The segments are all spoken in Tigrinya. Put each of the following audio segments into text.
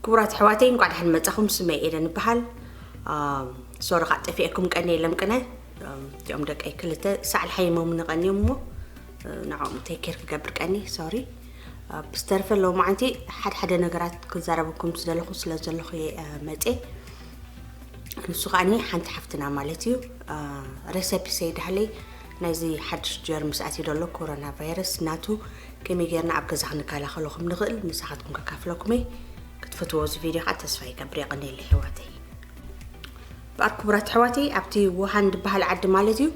ክቡራት ኣሕዋተይ፣ እንኳዕ ደሓን መጻኹም። ስመይ ኤደን ይበሃል። ሶሪ ከዓ ጠፊኤኩም ቀንየ ኢሎም ቅነ። እዚኦም ደቀይ ክልተ ሳዕል ሓይሞም ንቐንዮም እሞ ንዕኦም ቴክ ኬር ክገብር ቀኒ። ሶሪ። ብዝተረፈ ሎማዓንቲ ሓደ ሓደ ነገራት ክዛረበኩም ዝደለኹ ስለ ዘለኹ እየ መጼ። ንሱ ከዓኒ ሓንቲ ሓፍትና ማለት እዩ። ረሰፒ ሰይድ ሃለይ ናይዚ ሓድሽ ጀርምስ ኣትዩ ዘሎ ኮሮና ቫይረስ ናቱ ከመይ ጌርና ኣብ ገዛ ክንከላኸሎ ከም ንኽእል ምሳኻትኩም ከካፍለኩም እየ። ክትፈትዎ እዚ ቪድዮ ከዓ ተስፋ ይገብር። የቐንየለይ ኣሕዋተይ። በኣር ክቡራት ኣሕዋተይ፣ ኣብቲ ውሃን ዝበሃል ዓዲ ማለት እዩ፣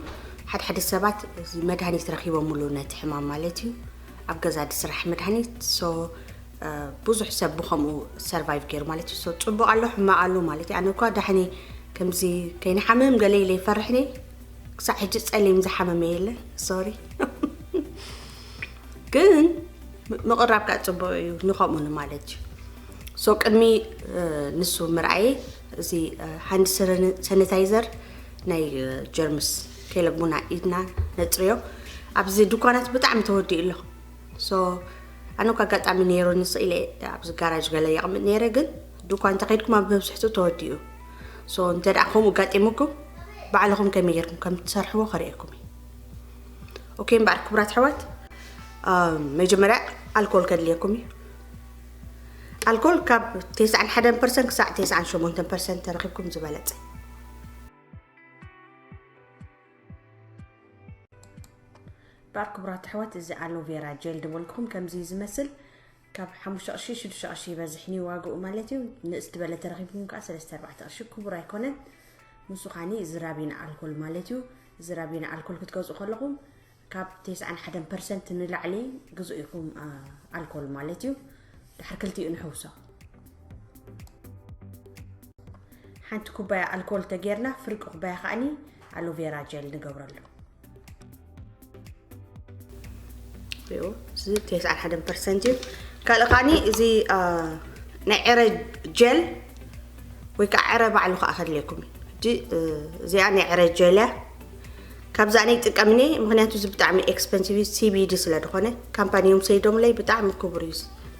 ሓደ ሓደ ሰባት እዚ መድሃኒት ረኺቦምሉ ነቲ ሕማም ማለት እዩ። ኣብ ገዛ ዝስራሕ መድሃኒት። ሶ ብዙሕ ሰብ ብኸምኡ ሰርቫይቭ ገይሩ ማለት እዩ። ሶ ጽቡቕ ኣሎ ሕማቕ ኣሎ ማለት እዩ። ኣነ እኳ ዳሕኒ ከምዚ ከይንሓምም ገለ ኢለ ይፈርሕኒ። ክሳዕ ሕጂ ጸሊም ዝሓመመ የለ። ሶሪ። ግን ምቕራብ ከዓ ጽቡቕ እዩ ንኸምኡ ማለት እዩ። ሶ ቅድሚ ንሱ ምርኣየ እዚ ሃንድ ሰነታይዘር ናይ ጀርምስ ከይለግቡና ኢድና ነጽርዮ። ኣብዚ ድኳናት ብጣዕሚ ተወዲኡ ኣሎ። ሶ ኣነ እኳ ኣጋጣሚ ነይሩ ንስኢለ ኣብዚ ጋራጅ ገለ የቕምጥ ነይረ፣ ግን ድኳን እንተኸይድኩም ኣብ መብዝሕቱ ተወዲኡ። ሶ እንተ ደኣ ከምኡ ኣጋጢሙኩም ባዕልኹም ከመይ ጌርኩም ከም ትሰርሕዎ ከርእየኩም እዩ። ኦኬ እምበኣር ክቡራት ኣሕዋት፣ መጀመርያ ኣልኮል ከድልየኩም እዩ። ኣልኮል ካብ ተስዓን ሓደን ፐርሰንት ክሳዕ ተስዓን ሸሞንተን ፐርሰንት ተረኺብኩም ዝበለጸ። እምበኣር ክቡራት ኣሕዋት፣ እዚ ኣሎቬራ ጀል ዝበልኩም ከምዚ እዩ ዝመስል። ካብ ሓሙሽተ ቅርሺ ሽዱሽተ ቅርሺ ይበዝሕ ኒ ዋግኡ ማለት እዩ። ንእስ ዝበለ ተረኺብኩም ከዓ ሰለስተ ኣርባዕተ ቅርሺ ክቡር ኣይኮነን። ንሱ ኻኒ ዝራቢና ኣልኮል ማለት እዩ። ዝራቢና ኣልኮል ክትገዝኡ ከለኹም ካብ ተስዓን ሓደን ፐርሰንት ንላዕሊ ግዙ ኢኹም ኣልኮል ማለት እዩ። ድሓር ክልቲኡ ንሕውሶ። ሓንቲ ኩባያ ኣልኮል ተጌርና ፍርቂ ኩባያ ከዓኒ ኣሎቬራ ጀል ንገብረሉ። እዚ ተስዓን ሓደን ፐርሰንት እዩ። ካልእ ከዓኒ እዚ ናይ ዕረ ጀል ወይ ከዓ ዕረ ባዕሉ ከዓ ከድልየኩም እዩ። ሕጂ እዚኣ ናይ ዕረ ጀል እያ። ካብዛ ኣነ ይጥቀምኒ፣ ምክንያቱ እዚ ብጣዕሚ ኤክስፐንሲቭ እዩ፣ ሲቢዲ ስለ ዝኾነ ካምፓኒ እዮም ሰይዶምለይ፣ ብጣዕሚ ክቡር እዩ።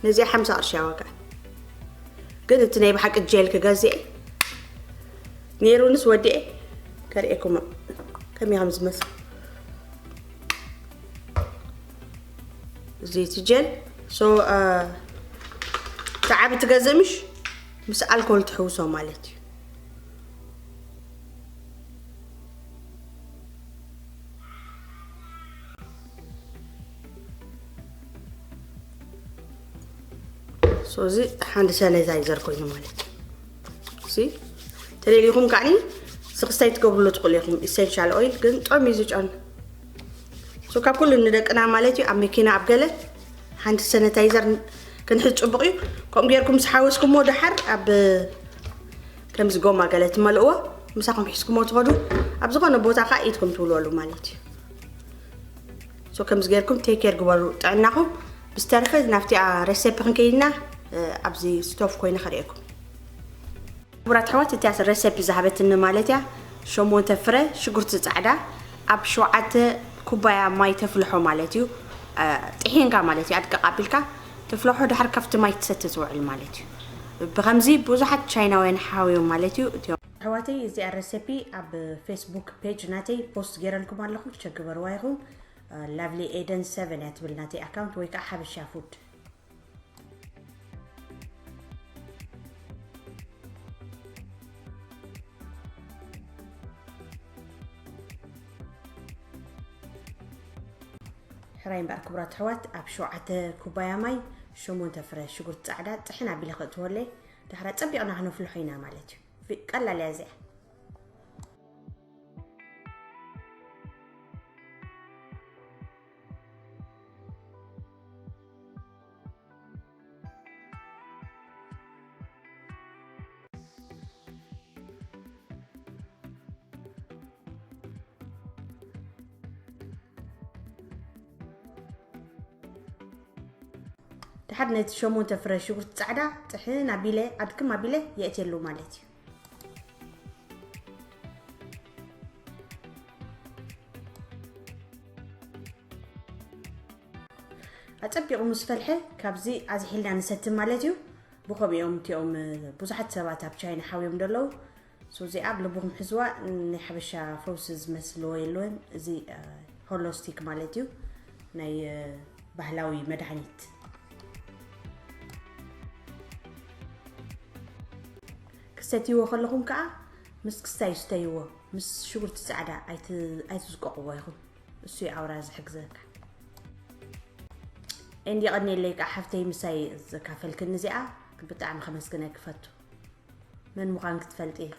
ነዚኣ ሓምሳ ቅርሺ እያ ዋጋ። ግን እቲ ናይ ብሓቂ ጀል ክገዝእ ነይሩንስ ወዲኤ ከርእየኩም ከመይ ከም ዝመስል። እዚ እቲ ጀል ሶ ተዓቢ ትገዝእ ምሽ ምስ ኣልኮል ትሕውሶ ማለት እዩ። ሶ እዚ ሓንቲ ሰነታይዘር ኮይኑ ማለት እዩ። እዚ ተደሊኹም ከዓኒ ስኽስታይ ትገብርሉ ትኽእሉ ኢኹም። ኢሰንሻል ኦይል ግን ጥዑም እዩ ዝጨኑ። ሶ ካብ ኩሉ ንደቅና ማለት እዩ ኣብ መኪና ኣብ ገለ ሓንቲ ሰነታይዘር ክንሕዝ ጽቡቕ እዩ። ከምኡ ጌርኩም ምስ ሓወስኩሞ ደሓር ኣብ ከምዚ ጎማ ገለ ትመልእዎ ምሳኹም ሒዝኩሞ ትኸዱ። ኣብ ዝኾነ ቦታ ከዓ ኢድኩም ትውልወሉ ማለት እዩ። ሶ ከምዚ ጌርኩም ቴክ ኬር ግበሩ ጥዕናኹም። ብዝተረፈ ናብቲኣ ረሴፒ ክንከይድና ኣብዚ ስቶፍ ኮይነ ከርእየኩም። ክቡራት ኣሕዋት እቲኣ ረሴፒ ዝሃበትኒ ማለት እያ ሸሞንተ ፍረ ሽጉርቲ ጻዕዳ ኣብ ሸውዓተ ኩባያ ማይ ተፍልሖ ማለት እዩ። ጥሒንካ ማለት እዩ ኣድቅቕ ኣቢልካ ተፍልሖ ድሓር ካብቲ ማይ ትሰቲ ትውዕል ማለት እዩ። ብኸምዚ ብዙሓት ቻይናውያን ሓውዮም ማለት እዩ። እቲኦም ኣሕዋተይ እዚኣ ረሴፒ ኣብ ፌስቡክ ፔጅ ናተይ ፖስት ገይረልኩም ኣለኹ። ቸክ ግበርዋ ኢኹም። ላቭሊ ኤደን ሰቨን እያ ትብል ናተይ ኣካውንት ወይ ከዓ ሓበሻ ፉድ። ሕራይ እምበኣር ክቡራት ኣሕዋት ኣብ ሸውዓተ ኩባያ ማይ ሸሞንተ ፍረ ሽጉርቲ ጻዕዳ ጥሕን ኣቢለ ከእትወለይ ድሕራ ጸቢቕና ክነፍልሖ ኢና ማለት እዩ። ቀላል እያ እዚኣ። ድሓር ነቲ ሸሞንተ ፍረ ሽጉርቲ ጻዕዳ ጥሕን ኣቢለ ኣድክም ኣቢለ የእትየሉ ማለት እዩ። ኣጸቢቑ ምስ ፈልሐ ካብዚ ኣዝሒልና ንሰቲ ማለት እዩ። ብኸምኡ እዮም እቲኦም ብዙሓት ሰባት ኣብ ቻይና ሓውዮም ዘለዉ። So እዚኣ ኣብ ልብኹም ሕዝዋ። ናይ ሓበሻ ፈውሲ ዝመስልዎ የለውን። እዚ ሆሎስቲክ ማለት እዩ፣ ናይ ባህላዊ መድሃኒት። ክሰትይዎ ከለኹም ከዓ ምስ ክስታይ ስተይዎ፣ ምስ ሽጉርቲ ፃዕዳ ኣይትዝቀቕዎ ኢኹም። እሱ ኣውራ ዝሕግዘካ። እንዲ ቀኒለይ ከዓ ሓፍተይ ምሳይ ዘካፈልክን እዚኣ ብጣዕሚ ከመስግነ ክፈቱ። መን ምዃን ክትፈልጢ ኢኺ።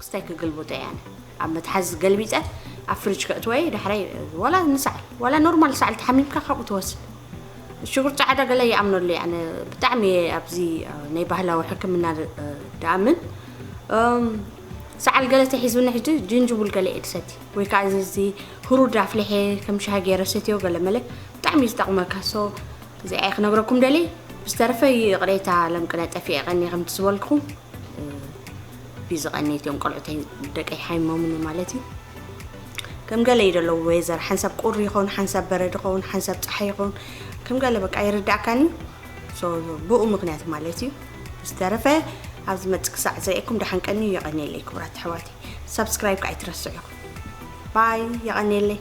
ክስታይ ክግልብጦ እየ ኣነ። ኣብ መትሓዚ ገልቢጠ ኣብ ፍሪጅ ከእትወ እየ። ዳሕራይ ዋላ ንሰዓል ዋላ ኖርማል ሰዓል ተሓሚምካ ካብኡ ትወስድ። ሽጉርቲ ፃዕዳ ገለ ይኣምነሉ እየ ኣነ። ብጣዕሚ እየ ኣብዚ ናይ ባህላዊ ሕክምና ድኣምን። ሰዓል ገለ ተሒዙኒ ሕጂ ጅንጅቡል ገለ እየ ድሰቲ ወይ ከዓ እዚ ህሩድ ኣፍሊሐ ከም ሻሂ ገይረ ሰትዮ ገለ መለ ብጣዕሚ እዩ ዝጠቕመካ። ሶ እዚኣ እየ ክነግረኩም ደልየ። ብዝተረፈ ይቕሬታ ለምቅነ ጠፊኤ ቀኒ ከምቲ ዝበልኩኹም ቢዚ ቀኒት እዮም ቆልዑተይ ደቀይ ሓይሞምኒ ማለት እዩ። ከም ገለ እዩ ደለዉ ዌዘር ሓንሳብ ቁሪ ይኸውን ሓንሳብ በረድ ይኸውን ሓንሳብ ፀሓይ ይኸውን ከም ገለ በቃ ይርዳእካኒ። ብኡ ምክንያት ማለት እዩ። ዝተረፈ ኣብ ዝመፅእ ክሳዕ ዝርእየኩም ደሓን ቀኒ። የቐንየለይ ክቡራት ኣሕዋተይ። ሳብስክራይብ ከዓ ኣይትረስዑ ኢኹም። ባይ። የቐንየለይ።